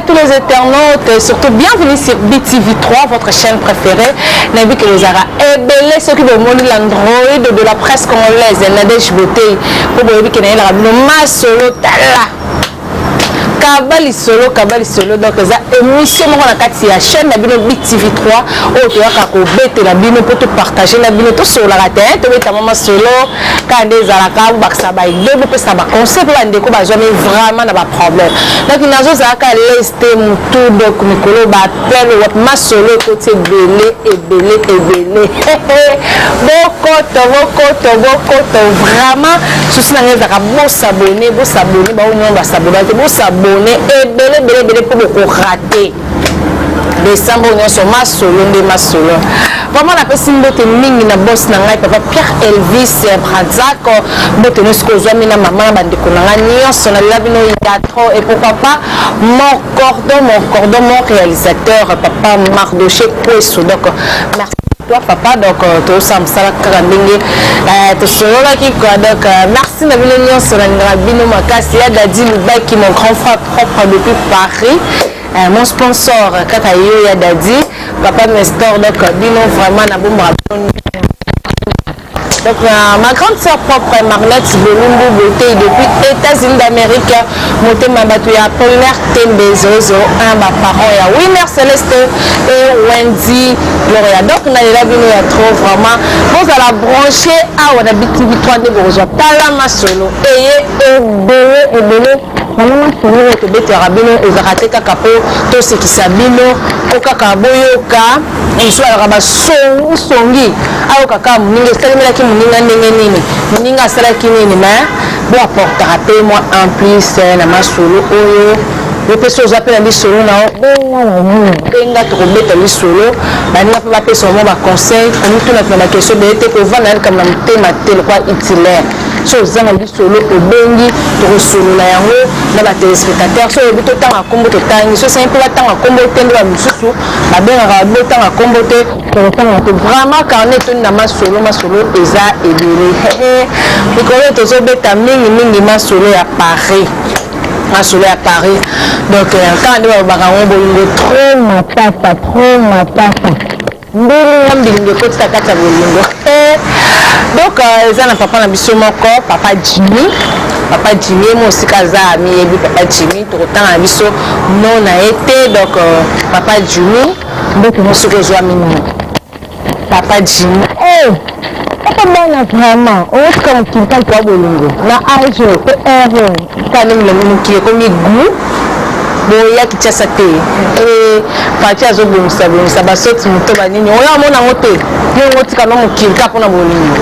tous les internautes, et surtout bienvenue sur BTV3, votre chaîne préférée. Nayebi ke bozalaka ebele soki bomoni l'android de la presse congolaise Nadège Beauté, po boyebi ke nayelaka bino masolo tala kaba lisolo, kaba lisolo. Donc eza émission moko na kati ya chaîne na bino BTV3 oyo toyaka kobetela bino mpo topartage na bino, tosololaka te, tobeta mwa masolo kaka nde ezalaka, bobakisa baidées, bopesa baconseil mpo bandeko bazwami vraiment na baproblème. Donc nazozalaka leste motu. Donc mikolo baappel wapi, masolo ekoti ebele ebele ebele. Bokoto, bokoto, bokoto. Vraiment souci na ngai ezalaka bos'abonner, bos'abonner. Bao nyonso bas'abonner te, bos'abonner ebele ebele ebele mpo bokorater décembre nyonso. Masolo nde masolo. Vraiment napesi mbote mingi na boss na ngai, papa Pierre Elvis Brazak. Mbote nyonso kozwami na mama na bandeko na ngai nyonso, nalela bino ya trop. Et pourquoi pas mon cordon, mon cordon, mon réalisateur, papa Mardoché Kweso. Donc merci toi, papa. Donc tosala mosala kaka ndenge tosololaki quoi. Donc merci na bino nyonso, nalingaka bino makasi. Ya Dadi Lubaki, mon grand frère propre depuis Paris, mon sponsor kaka yo ya Dadi, papa Nestor. Donc bino vraiment nabombaka bino. Donc ma grande sœur propre Marlette Bolumbu Beauté depuis États-Unis d'Amérique, motema bato ya Apollinaire Tembe 001, baparent ya Winner Celeste et Wendy Gloria. Donc nalela bino ya trop. Vraiment bozala branché awa na BTV 3 nde bokozwa tala masolo eye ebele ebele. Vraiment masolo oyo tobetelaka bino ezalaka te kaka mpo tosekisa bino, mpo kaka boyoka mosu alaka basongisongi, ayoka kaka moninga esalemelaki moninga ndenge nini, moninga asalaki nini. Mais boapportaka mpe mwa un plus na masolo oyo. Yo mpe so oza mpe na lisolo na yo, benga na nini, benga, tokobeta lisolo. Baninga mpe bapesa mwa baconseil, komituna tuna baquestion ebele te, kovanda na likambo na motema te lokwa Hitler. So oza na lisolo, obengi, tokosolola yango na batéléspectateur. So oyebi totanga nkombo, totangi. So esangi mpe batanga nkombo te, nde bamisusu babengaka botanga nkombo te, tokotanga te. Vraiment carnet etondi na masolo, masolo eza ebele. Mikolo tozobeta mingimingi masolo ya Paris, masolo ya Paris. Donc kaka nde balobaka yango, bolingo trop matata, trop matata, mbilinga mbilinga ekotisa kati ya bolingo. Donc eza na papa na biso moko, papa Jimmy. Papa Jimmy ye mo osika aza, amiyebi. Papa Jimmy, tokotanga na biso no na ye te. Donc papa Jimmy, mbote mo soki ozwami nini, papa Jimmy. Oh, papa bana, vraiment oyotika mokili kaka ya bolingo na age mpe heure kaka ndenge mokili ekomi goût. Boya Kinshasa te, parti azobongisa bongisa basoti moto banini oyo amona yango te, yo ngo tika no mokili kaka mpona bolingo.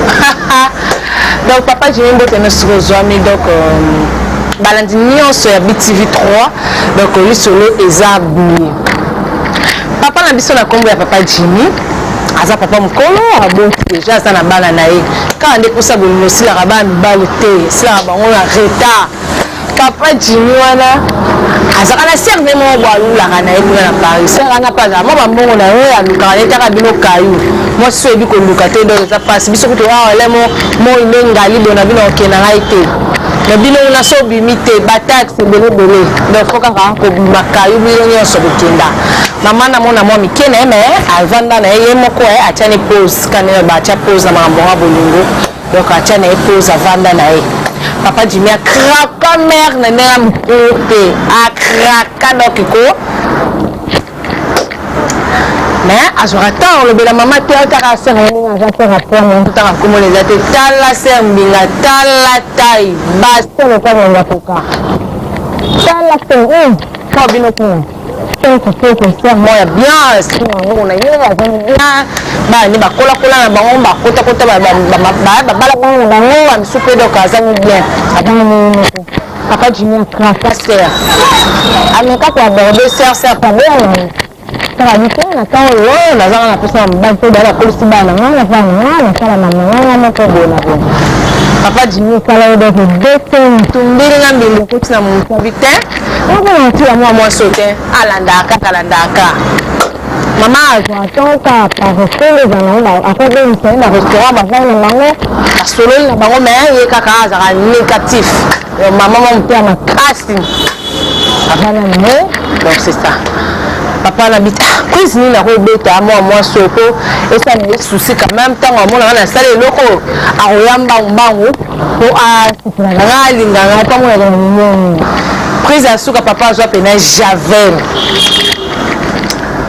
Donc papa Jimi, mbote no soki ozwami. Donc balandi nyonso ya BTV 3, donc lisolo eza boye. Papa na biso na nkombo ya papa Jimi, aza papa mokolo, aboti déjà, aza na bana na ye. Kaka nde mposa bolingo esilaka bana mibale te, esilaka bango na retard. Papa Jimi wana azalaka na sœur nde moko bo alulaka na ye kuna na Paris. Sœur wana mpe azala mwa bambongo na ye, alukaka ne taka bino kayu mwasi so oyebi koluka te. Donc eza mpasi. Biso kutu awa le moi nde ngali boye na bino okende ngai te, mais bino kuna so obimi te, bataxe ebele ebele. Donc faut kaka kobima kayu, bino nyonso kokenda. Mama namona mwa mike na ye, mais avanda na ye ye moko, atiani pause kani batya pause na makambo ya bolingo. Donc atya na ye pause, avanda na ye. Papa Jimi akraka mare na ndenge ya mokolo te, akraka. Donc ko mais azwaka ntango olobela mama te, otaka sœur ndenge aza mpe rapport na otaka nkomona eza te. Tala sœur mbinga, tala tai basœur lokola koka, tala sœur ka bino kuna kitoko, sœur moko ya bien, yango na ye azangi bien. Bana nde bakolakola na bango, bakotakota, babala bana na bango bamisu mpe. Donc azangi bien, azangi moko. Papa Jimi akraka sœur, ameka koaborder sœur, sœur paboya kaka bite na ntango oyo nazanga na posa na mobali mpe baya nakolisi bana na ngai, naza na ngai, nasala na ngai moko boye na boye. Papa Jimi esala ye, donc ebete mutu mbilinga mbinga ekoti na motu abi te, okona ntina mwa mwasi te, alandaka kaka, alandaka. Mama azwa ntango kaka par respect nde ezala nango, akobengisa ye na restaurant, bavandi na bango, basololi na bango, mais ye kaka azalaka négatif. Mama mwa motu ya makasi. Avanda na ye, donc c'est ça. Papa na bita ah, quiz nini nakobeta mwa mwasi oyo mpo esala ye souci quand même ntango amonaka nasala eloko akoya mbangu mbangu mpo asepelaka nga alingaka nga mpo amonaka na mimoni prise ya suka. Papa azwa pena javel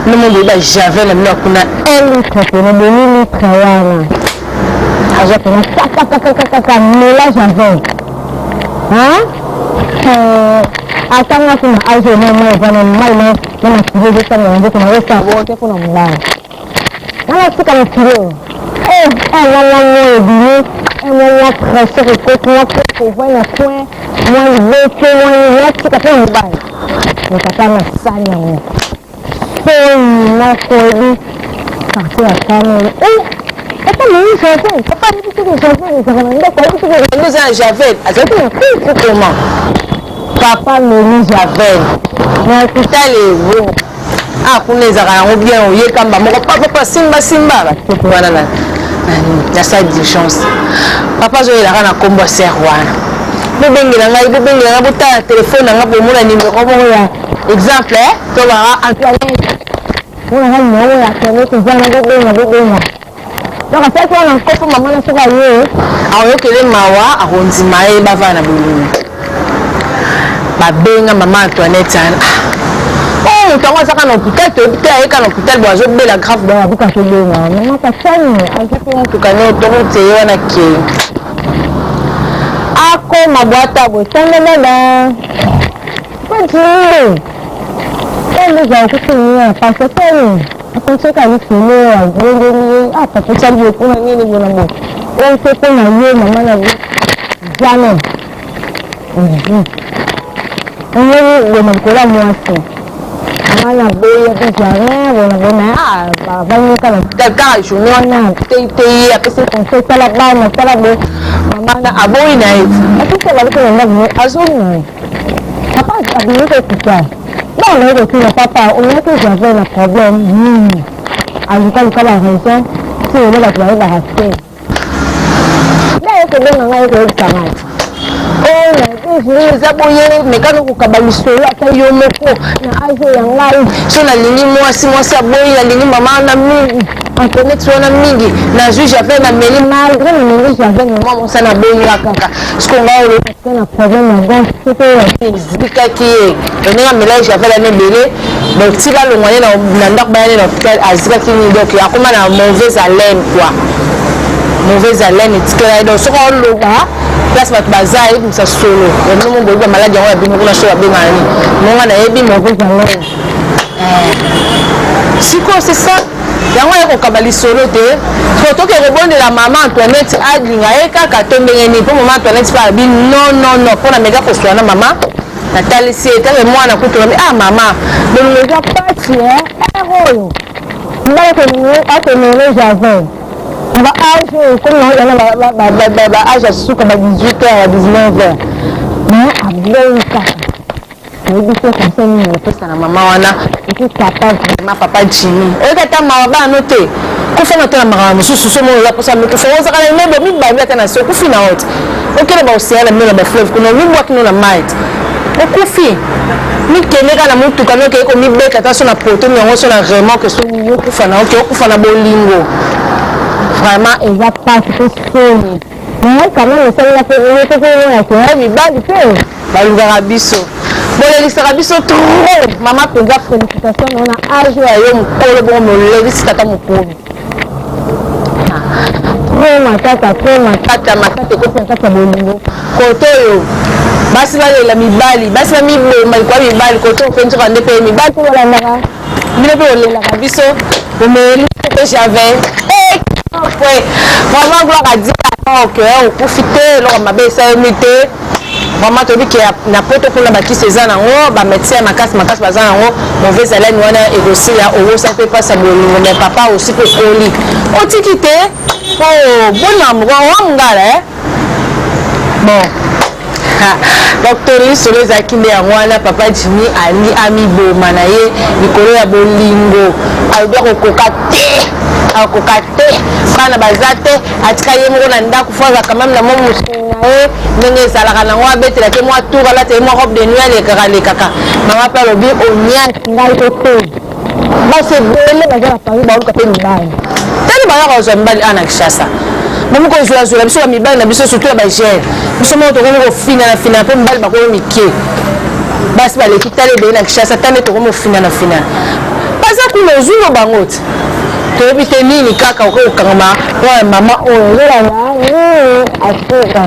nomo boyeba javel na bino kuna 1 litre pena demi litre wana azwa pena kakakakakaka mela javel. Ata mwasi na age oyo mai eza na mai na makili ezosala na nzoto na osala bongo te mpona mobali wana tika mokili oyo mwa mwa mwa ebimi mwa mwa fraîcheur ekoti mwa kovai na coin mwa liboke mwa nini natika mpo na mobali. Mais papa nasali yango soni moko ebi quartier ya kano. Papa moni javel, papa ayebi soki javel ezalaka na ndako, ayebi soki eza na javel azalaki na kuku koma. Papa moni javel na hôpital evo ah kuna ezalaka yango bien oyekamba moko papa simba simba batoko wana na salle d'urgence. Papa azoyelaka na nkombo ya sœur wana: bobengela ngai, bobengela ngai, botala telefone na ngai, bomona nimero moko ya exemple tobaka Antoinette, monaka nimero ya Antoinette eza na, bobenga, bobenga. Donc asalaki wana nkopo mama na soki aye akoyokele mawa, akondima ye bavanda na bolingo. Babenga mama Antoinette wana: oh, moto yango azaka na hôpital, toyebi te ayeka na hôpital bo azobela grave. Donc abuka tobenga mama Kasani, azwi mpe motuka ne autoroute ye wana kei akoma bwata boye tandadada po jimbe oyo ezala kutu nini pasi tani akonsoka lisolo abongeli ye: ah papa, osali boye mpona nini? Bona boye oyo te mpo na ye mama na jamais omoni boma likolo ya mwasi. Mama na boyaki jamais bona bona. Bavandi kaka kaka journée wana te ye apesi conseil: tala bana, tala bo. Mama na aboyi na ye, apesi abaliki na ndako, azongi na ye. Papa abimi ko hôpital, bana naye kotuna: papa, oyaki javel na problème nini? Alukaluka ba raison ti lelo bato bayebaka te. Nde aye kobenga ngai, koyebisa ngai: oyo eza boye, mekana kokaba lisolo ata yo moko na age ya ngai. So nalingi mwasi, mwasi aboyi, nalingi mama na mingi Antoinette wana mingi, nazwi javel, nameli, malgré nameli javel, mama mwasi naboyinga kaka. Siko ngai oyo na problème ya gorge soki ezikaki ye ndenge amelaki javel ana ebele. Donc tika longwa ye na ndako, baya ne na hôpital, azikaki nini. Donc akoma na mauvaise haleine quoi, mauvaise haleine etikela ye. Donc soki oloba place bato baza, ayebimisa solo ya bino mo boyebi bamaladi yango ya bino kuna so babengaka nini monga nayebi mauvaise haleine. Sikoyo c'est ça yango aye kokaba lisolo te. Po toke kobondela mama Antoinette alinga ye kaka to ndenge nini? Mpo mama Antoinette mpe alobi non, non, non, mpo na meka koswana na mama natalisi ye teke mwana kutu lobi: ah mama, bolingo eza pasi ere oyo mobali akomele javel na ba age oyo komi na ba age ya suka ba 18 heures, ba 19 heures, mais aboyi kaka. Oyebi te conseil nini opesa na mama wana? Et puis papa, vraiment papa Jimmy, oyoki ata mawa bana te kofanda te na makambo mosusu. So moko oza mposa mikufa, ozaka na immeuble mibambi ata na se, okufi na yo te. Okende baocéan na bino na bafleuve kuna, omibwaki no na mai te, okufi. Mikende kaka na motuka no, okei komibeta ata so na poto yango, so na remorque, so okufa na oke okufa na bolingo. Vraiment eza pasi mpe soni, mais quand même esalela mpe mpe mibali mpe balukaka biso, bolelisaka biso trop. Mama mpenza, félicitation nao na age ya yo mokolo bongo molelisi tata mokolo. Trop matata, trop matata, matata ekoti na kati ya bolingo. Kote oyo basi balela mibali, basi bamiboma likwa mibali, kote oyo mpe nzoka nde mpe mibali mpe balandaka bino mpe bolelaka biso, bomeli mpe javel. Vraiment gloire à Dieu que okufi te, eloko mabe esalemi te. Vraiment toyebi ke na poto kuna bakisi eza nango, bamédecin ya makasi makasi baza nango. Mauvaise haleine wana ekosila, owosa mpe mpasi ya bolingo. Mais papa osi mpe okoli, otiki te po bonama wa mongala. Bon. Donc lisolo ezalaki nde yango wana. Papa Jimmy ali amiboma na ye likolo ya bolingo. Alobi akokoka te, akokoka te, bana baza te, atika ye moko na ndako. Fo azalaka meme na mwa mosuni na ye ndenge ezalaka nango, abetela te mwa tour, alata ye mwa robe de nuit, alekaka alekaka. Mama mpe alobi oniati ngai to te. Basi ebele baza na Paris, baoluka mpe mibali. Tali bayaka kozwa mibali awa na Kinshasa, bomi kozwazwela biso bamibali na biso, surtout ya bagene. Biso moko tokomi kofinana finana mpo mibali bakomi mike, basi baleki. Tala ebele na Kinshasa, tala nde tokomi kofinana finana. Baza kuna, ozwino bango te. Toyebi te nini kaka okoki kokangama wana. Mama oyo ezolanda nini Afrika.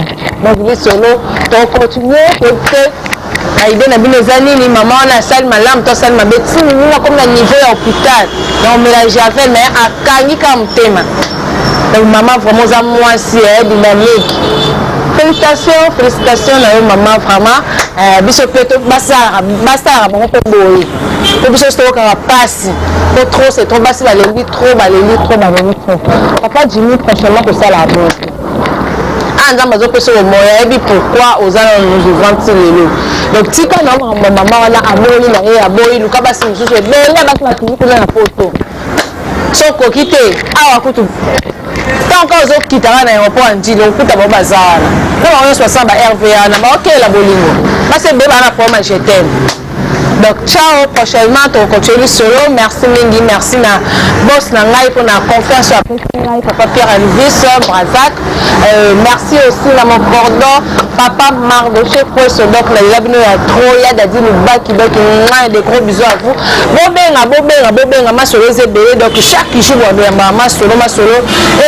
Donc lisolo tokontinue toyebi te aide na bino eza nini. Mama wana asali malamu to asali mabe? Tini nini akomi na niveau ya hôpital na omela javel, mais akangi kaka motema. Donc mama, vraiment oza mwasi dynamique. Félicitation, félicitation na yo mama, vraiment. Biso mpe basalaka bango mpe boye, mpo biso toyokaka mpasi, po trop c'est trop. Basi balembi trop, baleli trop, baleli trop. Papa Jimmy, prochainement kosala boye. Ah, Nzambe azopesa yo moyo, ayebi pourquoi oza nano vivant ti lelo. Donc tika na makambo. Mama wana amoni na ye, aboyi. Luka basi mosusu ebele, basi batindi kuna na Poto. So okoki te awa kutu, ntango kaka ozokita kaka na aéroport ya Njili, okuta bango baza wana na bango nyonso, basala ba rva na baokelela bolingo. Basi ebele baa na problème ya je t'aime. Donc ciao, prochainement tokocontinue lisolo. Merci mingi, merci na boss na ngai mpona confiance oyo apesi ngai, papa Pierre Elvis Brazak. Merci aussi na mon cordon, papa Mardoché Kweso. Donc nalela bino ya trop, ya Dadi Lubaki baki ngai. De gros bisous à vous. Bobenga, bobenga, bobenga, masolo eza ebele. Donc chaque jour badoyambaka masolo, masolo.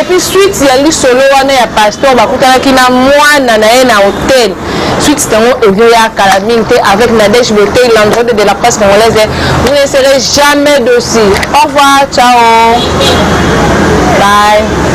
Et puis suite ya lisolo wana ya pasteur bakutanaki na mwana na ye na hotel, suite nango ezoya kala mingi te avec Nadège Botey, l'android de la presse congolaise. Vous ne serez jamais déçus. Au revoir, ciao, bye.